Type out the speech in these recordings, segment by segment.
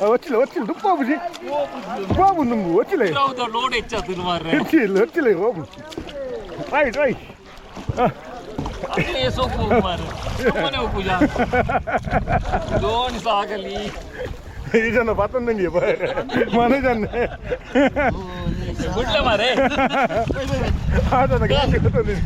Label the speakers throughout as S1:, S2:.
S1: ಒಚ್ಚಿಲ್ಲ ಒಚ್ಚಿಲ್ಲ ದುಪ್ಪ ಬುಜಿ Babu ನುಂಗು ಒಚ್ಚಿಲ್ಲ
S2: load ಹೆಚ್ಚಾತು ಮಾರ್ರೆ
S1: ಹೆಚ್ಚಿಲ್ಲ ಒಚ್ಚಿಲ್ಲ ಹೋಗು ರೈಟ್ ರೈಟ್
S2: ಅಲ್ಲೇ ಸೊಪ್ಪು ಮಾರ್ರೆ ಸುಮ್ಮನೆ ಉಪ್ಪುಜ ದೋಣಿ ಸಾಗಲಿ
S1: ಈ ಜನ ಪತ್ತೊಂದಂಗೆ ಮನೆ ಜನ
S2: ಬಿಡ್ಲೆ ಮಾರ್ರೆ
S1: ಆತನ ಗಾಡಿ ಗೊತ್ತೊಂದಿದೆ.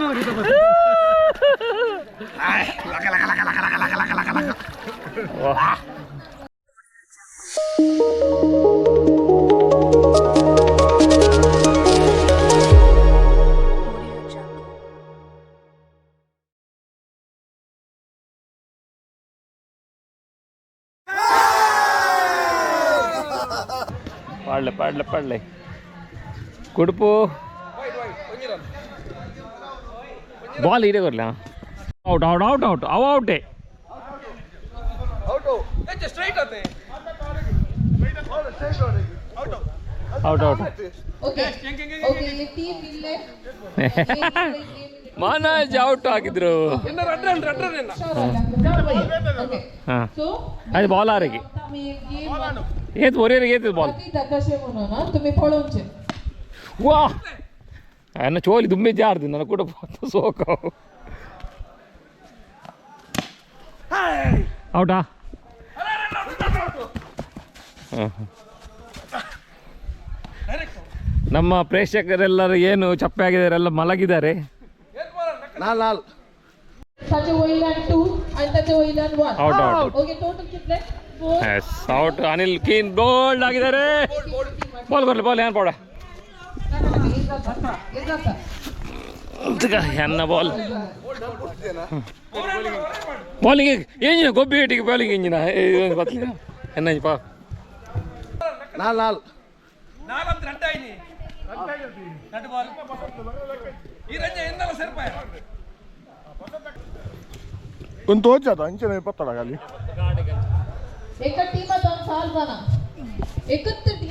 S3: Audio Jungle.
S2: ಪಾಡ್ಲೆ ಪಾಡ್ಲೆ ಪಾಡ್ಲೆ ಕುಡುಪು ಬಾಲ್ ಇದೇ ಕೊರ್ಲ ಔಟ್ ಔಟ್ ಔಟ್ ಔಟ್ ಅವ ಔಟೇ. Out out.
S4: Okay. Okay, ಈ ಟೀಮ್ ಇಲ್ಲೇ
S2: ಮನೋಜ್ ಔಟ್ ಆಗಿದ್ರು.
S4: ಓಕೆ.
S2: ಹಾ.
S4: ಸೊ
S2: ಅದು ಬಾಲ್ ಆರಿಗೆ ಏತ್ ಒರಿಯರಿಗೆ ಏತ್ ಬಾಲ್
S4: ತಕಶೆ म्हणून तुम्ही पळोवचे.
S2: ವಾ ಎನ್ನ ಚೋಲಿ ದುಂಬೆ ಜಾರ್ದು ನನ್ನ ಕೂಡ ಸೋಕ ಔಟಾ. ನಮ್ಮ ಪ್ರೇಕ್ಷಕರೆಲ್ಲರೂ ಏನು ಚಪ್ಪೆ ಆಗಿದ್ದಾರೆ, ಎಲ್ಲ ಮಲಗಿದ್ದಾರೆ.
S4: ताचे वयल्यान टू आणि ताचे वयल्यान one.
S2: Out out.
S4: Okay, total कितले? Four.
S2: Yes, out. Anil keen bowled ಆಗಿದ್ದಾರೆ. ಬಾಲ್ ಬರ್ಲಿ ಬಾಲ್ ಏನು ಪೋಡ ಎನ್ನ ಬಾಲ್ ಬೌಲಿಂಗ್ ಇಂಜಿನ ಗೊಬ್ಬಿ ಇಟ್ಟಿಗೆ ಬೌಲಿಂಗ್ ಇಂಜಿನ ಬತ್ತಲಿನ ಎನ್ನ ಪಾ
S1: ಒಂದು ತೋಜಾದ ಅಂಚನೆ ಪತ್ತಡ ಖಾಲಿ.
S4: एका टीमात हांव चार जाणां एकच टीम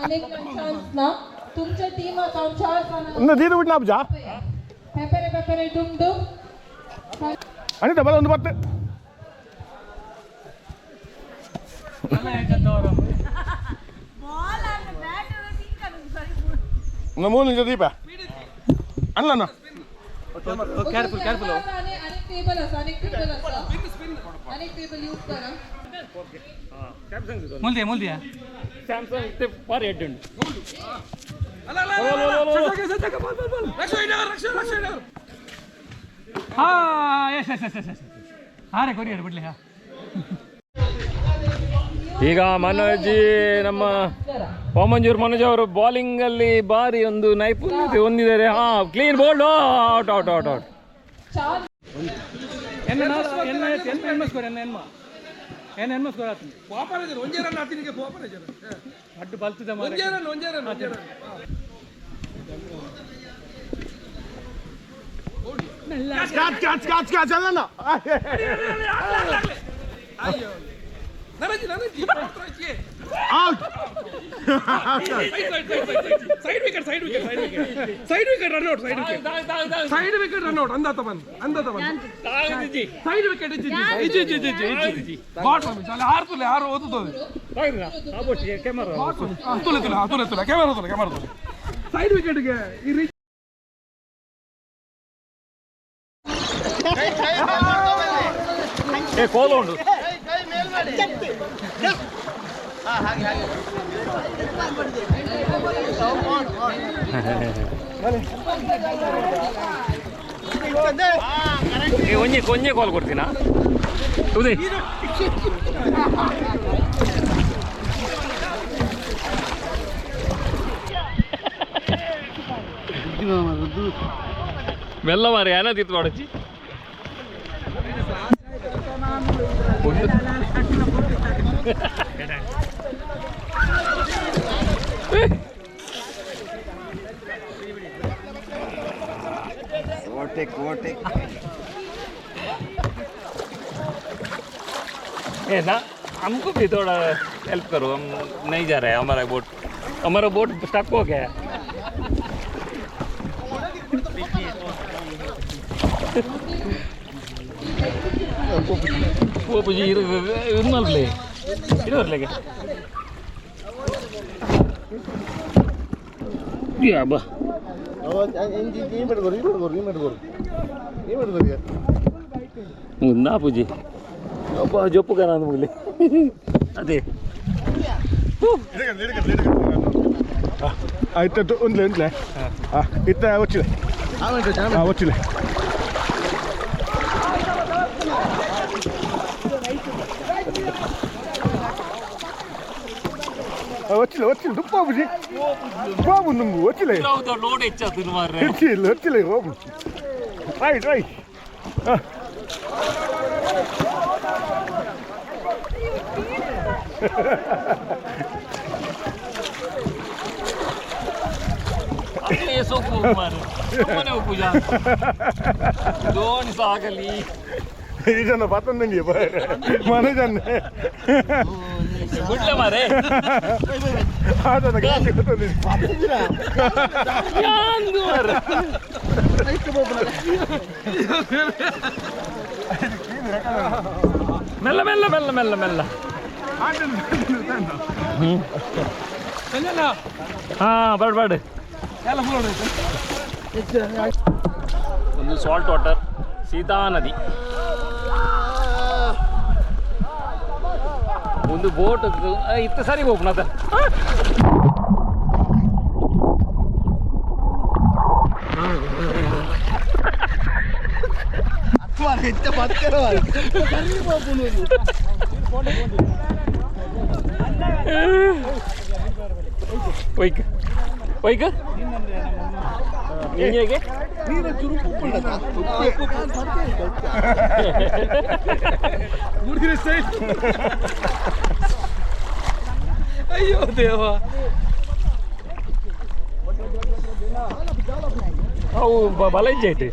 S4: अनेक चान्स ना तुमच्या टीमात हांव चार जाणां.
S1: ಒಂದು ದೀದ ಬಿಟ್ಟು ನಾಪ್ಜಾ.
S4: पेपेरे पेपेरे डुम डुम.
S1: ಅನಿತ ಬಲ ಒಂದು ಪತ್ತು. ಒಂದು ಮೂರು ನಿಮಿಷ ದೀಪ ಅಲ್ಲ.
S4: केअरफुल केअरफुल आणि अनेक टेबल आसा, अनेक टेबल आसा, अनेक टेबल यूज करा.
S5: ಮುಲ್ದಿಯಾ ಮುಲ್ದಿಯಾ.
S2: ಸ್ಯಾಮ್ಸಂಗ್ ಬಾರಿ ಎಡ್ ಉಂಟು.
S5: ಹಾ, S S S S S ಹಾರೆ ಕೊರಿಯರ್ ಬಿಡ್ಲಿ ಹಾ.
S2: ಈಗ ಮನೋಜ್, ನಮ್ಮ ವಾಮಂಜೂರ್ ಮನೋಜ್ ಅವರು ಬೌಲಿಂಗ್ ಅಲ್ಲಿ ಬಾರಿ ಒಂದು ನೈಪುಣ್ಯತೆ ಹೊಂದಿದ್ದಾರೆ. ಹಾ, clean bowled, out out out out.
S4: चार.
S5: ಎನ್ ಎನ್ ಎನ್ ಎನ್ ಸ್ಕೋರ್ ಎನ್ ಎನ್ಮ ಎನ್ ಎನ್ಮ ಸ್ಕೋರ್ ಆತಂದು ಅಡ್ಡು ಬಲ್ತದ ಮಾರ್ರೆ.
S1: Catch catch catch catch ಅಲ್ಲ. Out.
S6: Side wicket, side wicket, side wicket, side wicket run out, side wicket, side wicket run out. ಅಂದಾತ ಬಂದ್ ಅಂದಾತ ಬಂದ್ ಸೈಡ್ ವಿಕೆಟ್ ಇಜ್ಜಿ ಇಜ್ಜಿ ಇಜ್ಜಿ ಇಜ್ಜಿ ಇಜ್ಜಿ ಇಜ್ಜಿ ಬಾಟಮ್ ಅಲ್ಲ ಆರು ತುಲೆ ಆರು ಓದುತ್ತದೆ. ತುಲೆ ತುಲೆ ತುಲೆ ತುಲೆ ಕ್ಯಾಮರಾ ತುಲೆ ಕ್ಯಾಮರಾ ತುಲೆ ಸೈಡ್ ವಿಕೆಟ್ಗೆ ಈ ರೀತಿ.
S2: ಏ ಕೋಲ ಉಂಟು. ಏ ಒಂಜೆ ಒಂಜೆ ಕಾಲ್ ಕೊಡ್ತೀನಾ ಉದಯ್? ಮೆಲ್ಲ ಮಾರಿ ಏನಾದಿತ್ತು ಮಾಡಚ್ಚಿ. ए ना, हमको भी थोड़ा हेल्प करो, हम नहीं जा रहे हैं, हमारा बोट, हमारा बोट स्टक हो गया है. ಪೋಪುಜಿ ಇರು ಇರ್ನಲ್ಲೆ ಇರುವರ್ಲೆಗೆ ಯಾ ಬಾ ನಾ ಪೂಜಿ ಅಬ್ಬ ಜೊಪ್ಪು ಕರ ಮುಗಲಿ ಅದೇ
S1: ಆಯ್ತು ಒಂದ್ಲೆ ಒಂದ್ಲೆ ಇತ್ತ ಒಚ್ಚಿಲೆ ಒಚ್ಚಿಲೆ ಒಚ್ಚಿಲೆ ಒಚ್ಚಿಲೆ ದುಪ್ಪ ಬುಜಿ ಬಾಬು ನುಂಗು ಒಚ್ಚಿಲೆ
S2: ಲೋಡ್ ಹೆಚ್ಚಾತು ಮಾರ್ರೆ
S1: ಒಚ್ಚಿಲ್ಲ ಒಚ್ಚಿಲೆ ಹೋಗು ರೈಟ್ ರೈಟ್
S2: ಸೋಪು ಮಾರ್ರೆ ಸುಮ್ಮನೆ ಪೂಜಾ ದೋಣಿ ಸಾಗಲಿ
S1: ಈ ಜನ ಪತ್ತೊಂದಂಗೆ ಮನಜನ್ನೆ
S2: ಗುಡ್ಲೆ ಮಾರೆ
S1: ಆತನ ಗಾಡಿ
S2: ಯಾಂದು ಮಾರ್ರೆ ಮೆಲ್ಲ ಮೆಲ್ಲ ಮೆಲ್ಲ ಮೆಲ್ಲ ಮೆಲ್ಲ ಹಾ ಬೇಡ ಬೇಡ ಒಂದು ಸಾಲ್ಟ್ ವಾಟರ್ ಸೀತಾ ನದಿ ಒಂದು ಬೋಟ್ ಇತ್ತ ಸರಿ ಹೋಗ್ನದ ಒಯ್ಕ್ ಒಯ್ಕ್ ನೀನು ಹೇಗೆ
S6: ಅಯ್ಯೋ ದೇವ
S2: ಅವು ಬಲ ಇಜ್ಜಾಯ್ತು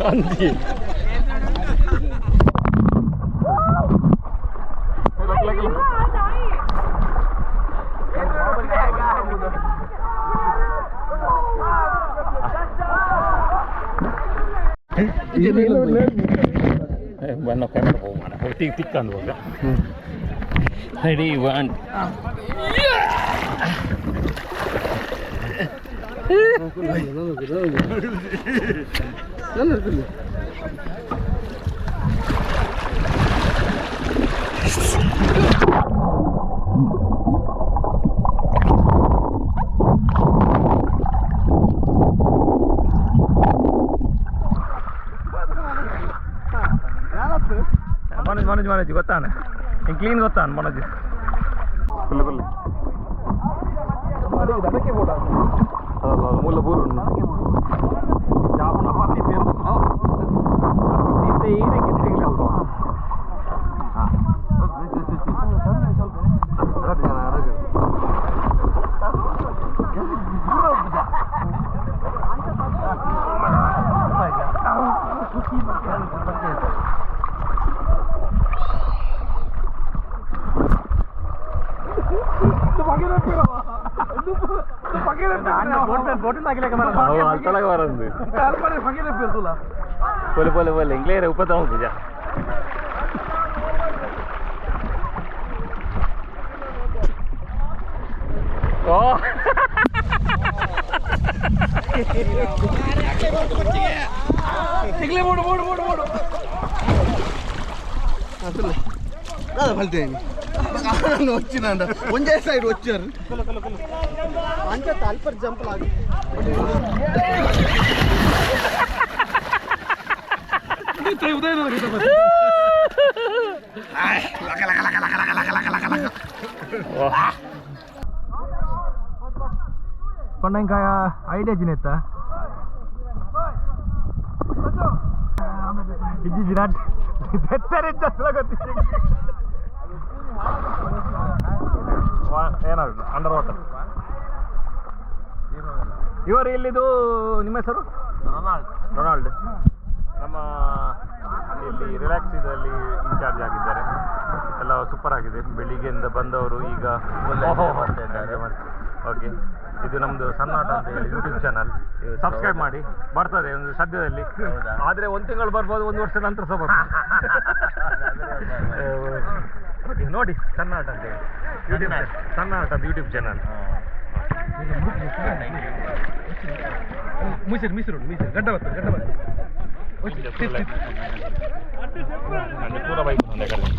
S2: ಅಂದಿ ಬಣ್ಣ ಕ್ಯಾಮ್ರಾ ಹೋಗೋಣ ತಿಕ್ ತಿಕ್ಕಂದು ಹೋಗ ರೆಡಿ ಒನ್ ಮನೋಜ್ ಮನೋಜ್ ಮನೋಜ್ ಗೊತ್ತಾನೆ ಹಿಂಗೆ ಕ್ಲೀನ್ ಗೊತ್ತಾನೆ ಮನೋಜ್ ಫುಲ್ ಫುಲ್ ಮೂಲ ಬೂರು ಬರಂದು ಪೊಲೆ ಪೊಲೆ ಪೊಲೆ ಇಂಗ್ಲೇರೆ ಉಪದ ಪೂಜಾ ಓ
S3: వచ్చినండ ಒಂದೇ ಸೈಡ್ వచ్చారు అంత తల్పర్ జంప్ లాగి
S5: ಪಣ್ಣಂಕಾಯ ಐಡಿಯಾ ಜಿನೆತ್ತ
S2: ಏನಾದ್ರು ಅಂಡರ್ ವಾಟರ್. ಇವರು ಎಲ್ಲಿದು, ನಿಮ್ಮ ಹೆಸರು? ರೊನಾಲ್ಡ್. ನಮ್ಮ ಇಲ್ಲಿ ರಿಲ್ಯಾಕ್ಸ್ ಇದರಲ್ಲಿ ಇನ್ಚಾರ್ಜ್ ಆಗಿದ್ದಾರೆ. ಎಲ್ಲ ಸೂಪರ್ ಆಗಿದೆ. ಬೆಳಿಗ್ಗೆಯಿಂದ ಬಂದವರು ಈಗ ಓಕೆ. ಇದು ನಮ್ದು ಸನ್ನಾಟ ಅಂತ ಹೇಳಿ ಯೂಟ್ಯೂಬ್ ಚಾನಲ್. ಸಬ್ಸ್ಕ್ರೈಬ್ ಮಾಡಿ, ಬರ್ತದೆ ಒಂದು ಸದ್ಯದಲ್ಲಿ. ಆದ್ರೆ ಒಂದು ತಿಂಗಳು ಬರ್ಬೋದು, ಒಂದು ವರ್ಷ ನಂತರ ಸಹ ಬರ್ತದೆ. ಓಕೆ, ನೋಡಿ ಸನ್ನಾಟ ಅಂತ ಹೇಳಿ ಯೂಟ್ಯೂಬ್, ಸನ್ನಾಟ ಅಂತ ಯೂಟ್ಯೂಬ್ ಚಾನಲ್.
S6: ಮೀಸರು ಮೀಸರು ಉಂಟು, ಮೀಸರು ಗಡ್ಡ ಬರ್ತದೆ, ಗಡ್ಡ ಬರ್ತದೆ.
S2: ಪೂರ ಬೈಕ್ ಒಂದೇ ಕಡೆ.